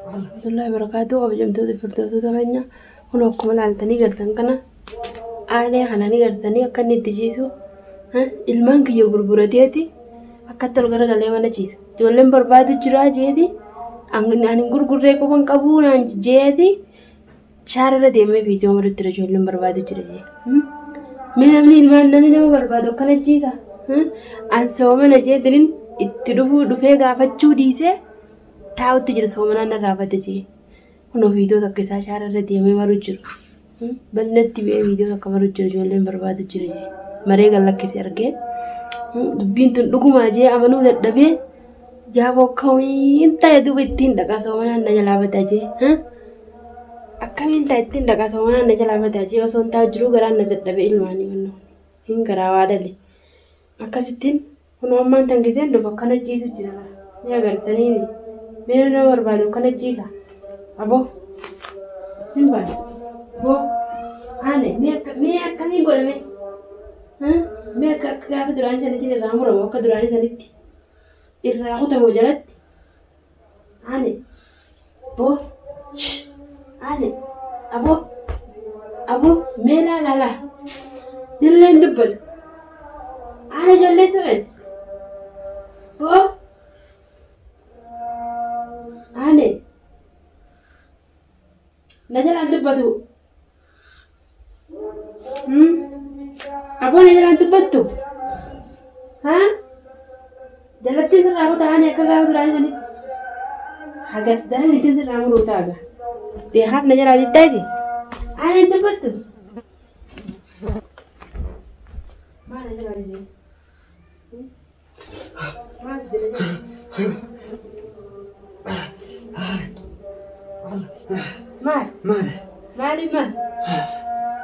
Warahmatullahi wabarakatuh. Kabajamtoota hordoftoota keenya kun akkuma ilaaltanii gartan kana aalee kana ni gartanii akka inni itti ciisu ilmaan kiyya gurgurateeti akkatti ol garagalee mana ciisa. Ijoolleen barbaadu jira jeeti ani gurgurree quban qabuu naan jeeti shaararra deemee viidiyoo marutti jira ijoolleen barbaadu jira jee. Mee namni ilmaan namni nama barbaadu akkana ciisa. An soomana jeetiniin itti dhufuu dhufee gaafachuu dhiisee taa'utti jiru soomanaan narraa bade jee. Kunoo viidiyoo takka isaa shaararra deemee maru jiru. Bal'inatti ba'ee viidiyoo takka maru jira ijoolleen barbaadu jira jee. Maree gad lakkisee argee dubbiin tun dhugumaa jee amanuu dadhabee jaaboo akkamiin ta'e duuba ittiin dhaqa soomanaan na jalaa bada jee. Akkamiin ta'e ittiin dhaqa soomanaan na jalaa bada jee osoo hin taa'u jiruu garaan na dadhabee ilmaanii mannoo. Hin garaa waa dhale. Akkasittiin kunoo ammaan tan giseen dhufu akkana ciisu jira. Ni agartanii mee nama barbaadu akkana ciisa. Aboo simbaan boo aane mee akkamii godhame mee akka akka gaafa duraanii sanitti irraa muramu akka duraanii sanitti irraa kutamu jalatti aane boo aane aboo aboo mee laa laa nillee hin dubbatu aane ijoollee taphate boo aane na jalaan dubbatu. Aboo na jalaan dubbattu. Haa? Jalatti sirraa kutaa ani akka gaafa duraanii sanitti. Hagas daran itti sirraa muruu taaga. Beekaaf na jalaa dittaati. Ani hin dubbattu. Maal na jalaa diddee? Maal na Maal? Maal? Maaliif maal?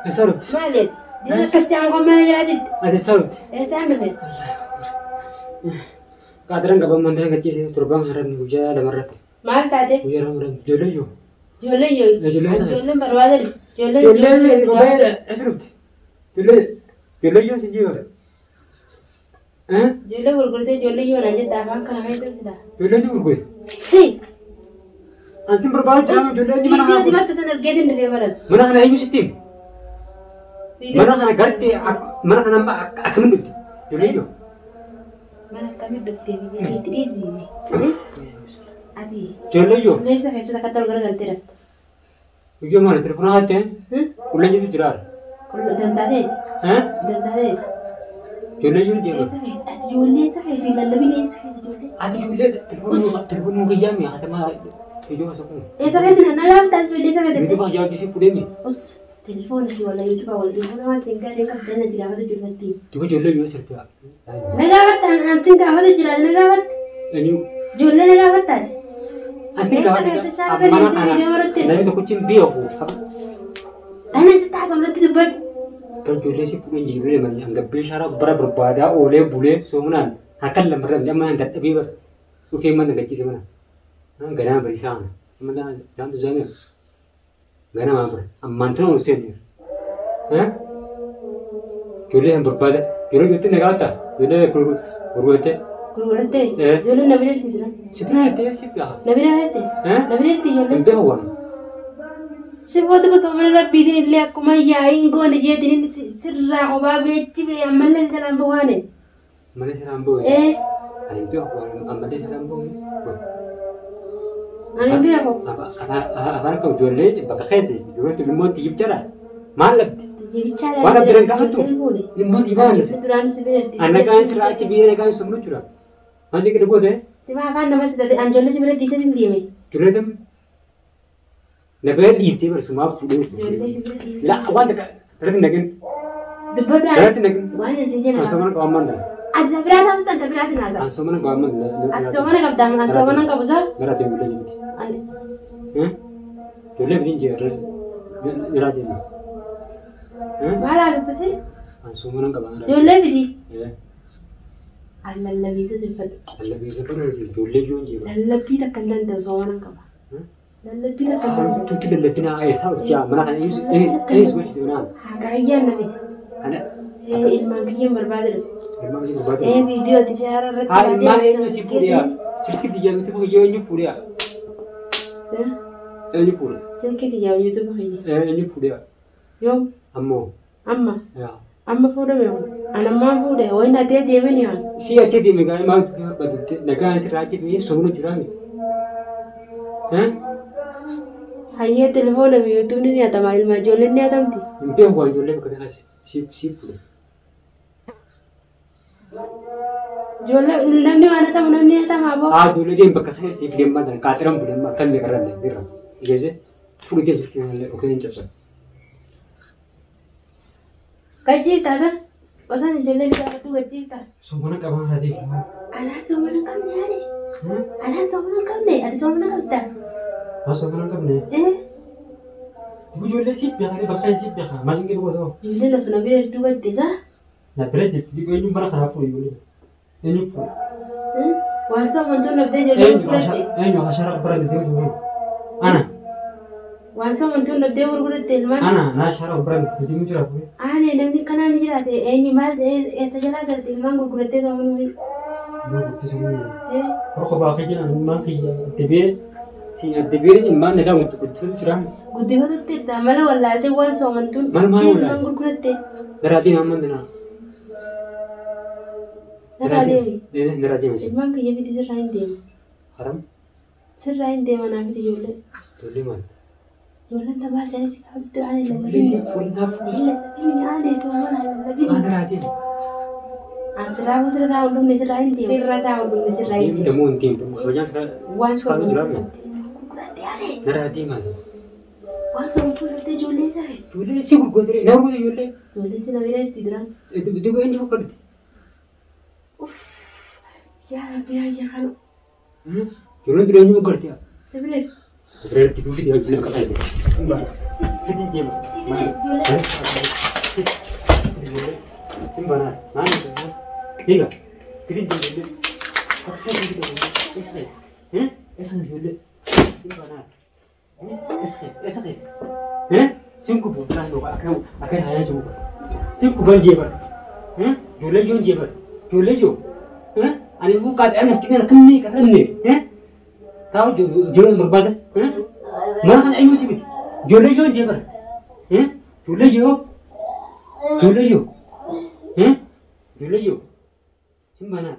Eessa dhufte? Maal jetti? Dina akkasitti aangoo mana jalaa didde. Ati eessa dhufte? Eessaan dhufe? Qaadiran qaban mandara gachiise torbaan haramni guyyaa lamarratti. Maal taate? Guyyaa lamarratti. Ijoollee yoo? Ijoollee yoo? Ijoollee sana. Ijoolleen barbaadan. Ijoollee eessa dhufte? Ijoollee ijoollee yoo si jiru? Ijoollee gurgurtee ijoollee yoo naan jette afaan kana keessa fida. Ijoollee ni gurgure. Si. Ansin barbaadu jira ijoollee inni mana Viidiyoo kana. dibarta sana argeetiin dhufee baran. Mana kana eenyu sitti hime? Mana kana gartee mana kana amma akkamiin dhufte? Ijoollee yoo? Mana akkamii dhuftee biyya itti dhiisi. Ati. Ijoollee yoo? Meeshaa keessatti akkatti ol garagaltee rafte. Iyyoo maali telefoona haatte? Qulleen jiru jira. Dantaateeti. Dantaateeti. Ijoollee yoo jeequ. Ati ijoollee ta'e fi lallabin eessa keessa ijoollee? Ati ijoollee telefoonii guyyaa mi'a hatamaa iyyoo masa kun. Eessa keessa na gaafta ijoollee eessa keessa? Yuutuuba yaa kisi kudhee mi? Telefoona si wala yuutuuba wala telefoona waan siin galee qabdee na gaafatu jirratti. Duuba ijoollee yoo sirbi. Na gaafatta an siin gaafatu jira na gaafatta. Eenyu? Ijoollee na gaafattaati. Asin gaafatu. Mana kana namni tokkochi hin beeku. Tana si taafamatti dubbadhu. Kan ijoollee si kudhan jiru malee hangabbee shaaraa bara barbaadaa oolee bulee soomunaan harkaan lamarra amma dadhabee bara dhufee mana gachiise mana. Ganama bariisaa kana. Amma isaan tuzaame ganama bara ammaan tuna ol seenu. Ijoollee san barbaada. Yeroo ijoollee na gaafata. Ijoollee gurgurattee. Gurgurattee? Ijoolleen na bira jirti jira. Si bira jirti si bira. Na bira jirti? Na bira jirti ijoolleen. Hin beeku waan. Si booda bosona mana rabbiitiin illee akkuma yaa'iin goone jeetiin sirraa kophaa beetti bee ammallee saraan bu'aane. Ammallee saraan bu'e? Ani hin beeku waan ammallee saraan bu'e. Ani hin beeku. Afaan akka ijoollee bakka keessa ijoollee ilmoo tiyyib jala maal labdi? Tiyyibichaa Waan abdiin hin gaafattu? Ilmoo tiyyibaa hin labdi. Duraan si bira jirti. An nagaan sirraa achi biyya nagaan sumnu jira. Maal jedhu goote? Sima afaan nama si tate an ijoollee si bira dhiisee hin deeme. Ijoollee tam? Na bira dhiiftee bara sumaaf fuudhee. Ijoollee si bira dhiiftee. La waan takka irratti naqin. Dubbadhu Irratti naqin. waan isin jedhan. An soomana qaba ammaan tana. Ati ta biraa taatu tan ta biraatiin haasa'a. An soomana qaba ammaan tana. Ati soomana qabda an soomana qabu isaa. Gara deemu illee miti. Ani Ijoollee bitiin jira jira deemu. maal haasofte? An soomana qaba. Ijoollee biti. An lallabiisa sin fedhu. Lallabiisa fedhu ijoollee yoo hin jiru. Lallabbii takka hin danda'u soomana qaba. Lallabbii takka hin danda'u. Tuuti lallabina eessaa hojjaa mana kana eenyu gosi naan. Haqaayyaan na miti. Ana Ilmaan kiyyaan barbaada dhufe. ilmaan kiyya barbaada. Viidiyoo ati shaara irratti. Haa ilmaan eenyu si fuudhiyaa? Silki biyya miti kiyya eenyu fuudhiyaa? Eenyu fuudhe? Silkii kiyyaa yuutuuba kiyya. Eenyu fuudhiyaa? Yoom? Ammoo. Amma. Amma fuudhame kun. An ammaan fuudhe wayin atee deemani waan. Si achi deeme gaa maal barbaadde nagaa sirraa achi deeme soomana jiraame. Hayyee telefoona fi yuutuubni ni hatama ilma ijoolleen ni hatamti. Hin beeku waan ijoollee bakka kanaa si fuudhe. Ijoollee namni waan hatamu namni hatama aboo. Haa ijoollee deemu bakka kana siif deemaa tan qaaxiran bulemmaa kan meeqarra hin jirra. Geesse fuudhe deemtu yookiin hin cabsan. Gajjiiftaa san osoo ijoollee si gaafadhu gajjiiftaa. Soomana qabaa haadha deemu. Anaan soomana hin qabne yaani. Anaan soomana hin qabne ati soomana qabda. Haa soomana hin qabne. Ijoollee siif beekaa bakka siif beekaa maal hin qabu ta'u. Ijoolleen osoo na bira jirtu badde saa. Na bira jirtu eenyu bara kanaa fuudhe ijoollee. Eenyu fuudhe. Waan soomantuun dhabdee ijoollee gurguratte. Eenyu hashara bara deemu. Ana. Waan soomantuun dhabdee gurguratte ilmaan. Ana naa shara bara deemu jira fuudhe. Aanee namni kanaan ni jiraate eenyu maal eessa jalaa garte ilmaan gurgurattee soomanuu. Ilmaan gurgurattee soomanuu. Horko baakee jiran ilmaan kiyya addabee siin addabee ilmaan nagaa guddifatu jira. Guddifatutti irraa mala wallaaltee waan soomantuun Maal maal ilmaan wallaalte? gurguratte. Daraatiin hamma dinaa. Narraa deemi. Narraa deemi. Ilmaan kiyya fiti sirraa hin deemu. Haram. Sirraa hin deema naa fiti ijoollee. Ijoollee maal? Ijoolleen taphaa jedhanii si kaasutti aanee Ijoollee si lallabini. fuudhinaa fuudhi. Lallabini aanee toomana lallabini. Maa narraa deemi. An sirraa sirraa taa'u dhumne sirraa hin deemu. Sirraa taa'u dhumne sirraa hin Deemte deemu. moo hin deemtu? Kabajaan sirraa Waan sirraa jira soomantuun mi? gurguratte aanee. Narraa deemaa si. Waan soomantuun dhabdee ijoollee isaa fedhe. Ijoollee si gurgurate na gurgurate ijoollee. Ijoollee si na bira jirti duraan. Duuba eenyu gurgurate? Yaa Rabbi yaa yaa kana. Ijoolleen dura eenyu gurgurate? Si bira jirti. Bira jirti duubi ijoollee qabaa jirti. Fidii deema. Simbanaa maal Higa. Fidii deema ijoollee. Akka fidii deema. Eessa keessa? Eessa ijoollee? Simbanaa. Eessa keessa? Eessa keessa? Sin kubu akka akka hayaa sin kubu. Sin kuban jeebar. Ijoollee joon jeebar. Ijoollee joo. Ani immoo qaadhaan nafti kana kannee qarranne. Taa'u ijoollee barbaada. Mana kana eenyu si biti? Ijoollee joon jeebar. Ijoollee joo. Ijoollee joo. Ijoollee joo. Sin banaa.